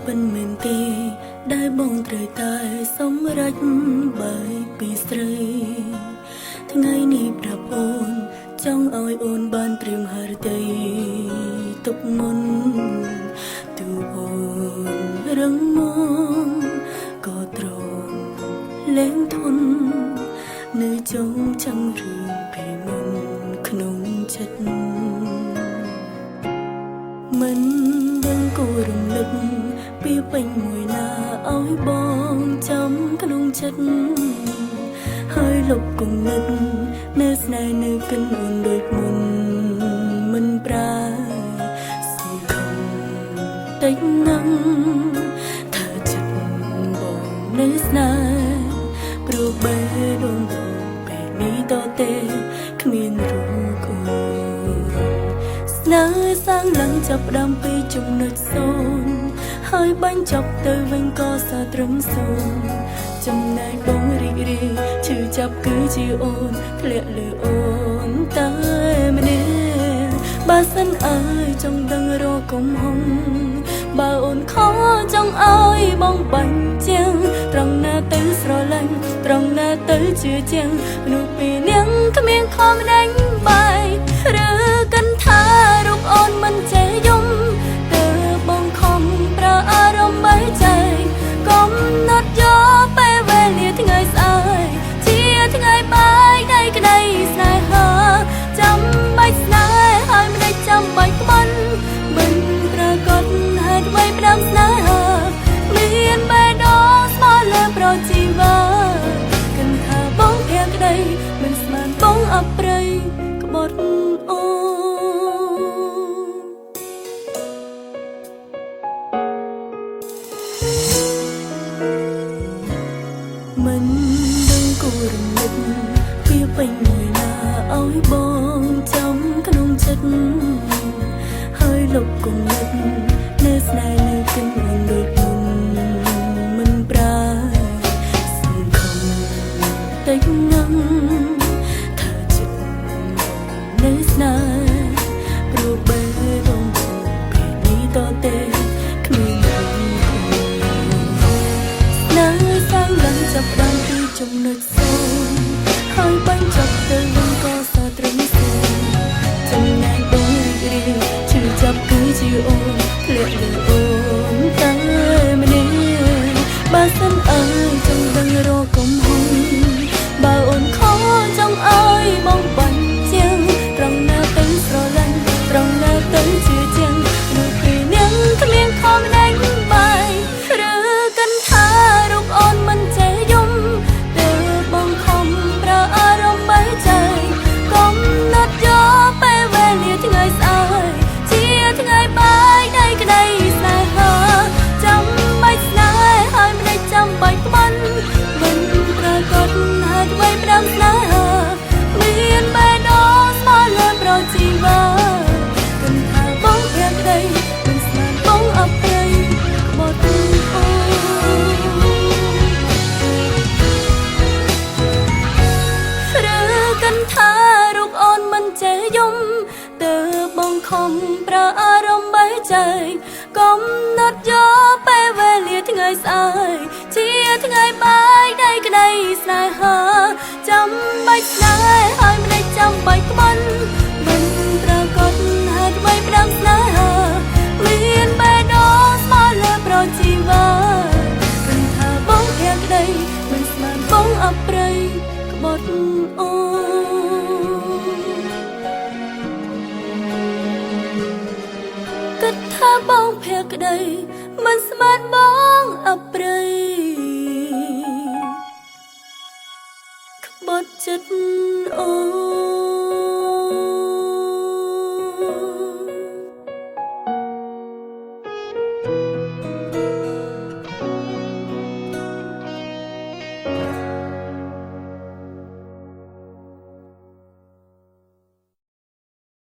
ពិនមែនទេដែលបងត្រូវតែសម្រេចបែកពីស្រីថ្ងៃនេះប្រាប់អូនចង់ឲ្យអូនបានត្រៀមហឫទ័យទុកមុនទូអូនរឹងមាំក៏ទ្រាំលែងធន់នៅចងចាំរឿងពីមុនក្នុងចិត្ត មិនដឹងគួររំលឹកពីពេញមួយណាឲ្យបងចាំក្នុងចិត្តហើយលុបគំនិតនៅស្នេហ៍នៅកិនអូនដូចមុនមិនប្រែសង្ឃឹមតិចណាស់ថាចិត្តបងនៅស្នេហ៍ព្រោះបេះដូងបងពេលនេះតទេគ្មានរូបអូន ស្នេហ៍សាងឡើងចាប់ផ្ដើមពីចំណុចសូន្យហើយបាញ់ចប់ទៅវិញក៏សារត្រឹមសូន្យចំណែកបងរីករាយឈឺចាប់គឺជាអូនធ្លាក់លើអូនតែម្នាក់បើសិនអើយចង់ដឹងរកកំហុងបើអូនខចង់ឲ្យបងបាញ់ជាងត្រង់ណាទៅស្រឡាញ់ត្រង់ណាទៅជឿជាងមនុស្សពីរនាងគ្មានខំដេញបាយឬកិនថារូបអូនមិនចេះយំទើបបងខំប្រើអារម្មណ៍បីចែកកំណត់យកពេលវេលាថ្ងៃស្អែកជាថ្ងៃបាយនៃក្តីស្នេហាចាំបាច់ស្នេហ៍ហើយមិនได้ចាំបាច់ក្បន់មិនប្រកបហេតុអ្វីផ្ដាំស្នេហាមានបេះដូងស្មោះលើប្រជាវ៉ាគិនថាបងភក្តីមិនស្មានបងអប្រិយក្បត់អូន មិនដឹងគួររំលឹកពីពេញមួយណាឲ្យបងចាំក្នុងចិត្តហើយលុបគំនិតនៅស្នេហ៍នៅគិនអូនដូចមុនមិនប្រែសង្ឃឹមតិចណាស់ថាចិត្តនៅស្នេហ៍ព្រោះបេះដូងបងពេលនេះតទេគ្មានរូបអូន ស្នេហ៍សាងឡើងចាប់ផ្ដើមពីចំណុចសូន្យហើយបាញ់ចប់ទៅវិញក៏សារត្រឹមសូន្យចំណែកបងរីករាយឈឺចាប់គឺជាអូនធ្លាក់លើអូនតែម្នាក់បើសិនអើយចង់ដឹងរកកំហុងបើអូនខចង់ឲ្យបងបាញ់ជាងត្រង់ណាទៅស្រឡាញ់ត្រង់ណាទៅជឿជាងមនុស្សពីរនាងគ្មានខំដេញបាយឬកិនថារូបអូនមិនចេះយំទើបបងខំប្រើអារម្មណ៍បីចែកកំណត់យកពេលវេលាថ្ងៃស្អែកជាថ្ងៃបាយនៃក្តីស្នេហាចាំបាច់ស្នេហ៍ហើយមិនได้ចាំបាច់ក្បន់មិនប្រកបហេតុអ្វីផ្ដាំស្នេហាមានបេះដូងស្មោះលើប្រជាវ៉ាគិនថាបងភក្តីមិនស្មានបងអប្រិយក្បត់អូន ឬកិនថារូបអូនមិនចេះយំទើបបងខំប្រើអារម្មណ៍បីចែកកំណត់យកពេលវេលាថ្ងៃស្អែកជាថ្ងៃបាយនៃក្តីស្នេហាចាំបាច់ស្នេហ៍ហើយមិនได้ចាំបាច់ក្បន់មិនប្រកបហេតុអ្វីផ្ដាំស្នេហាមានបេះដូងស្មោះលើប្រជាវ៉ាគិនថាបងភក្តីមិនស្មានបងអប្រិយក្បត់អូនគិតថាបងភក្តីមិនស្មានបងអប្រិយក្បត់ចិត្តអូ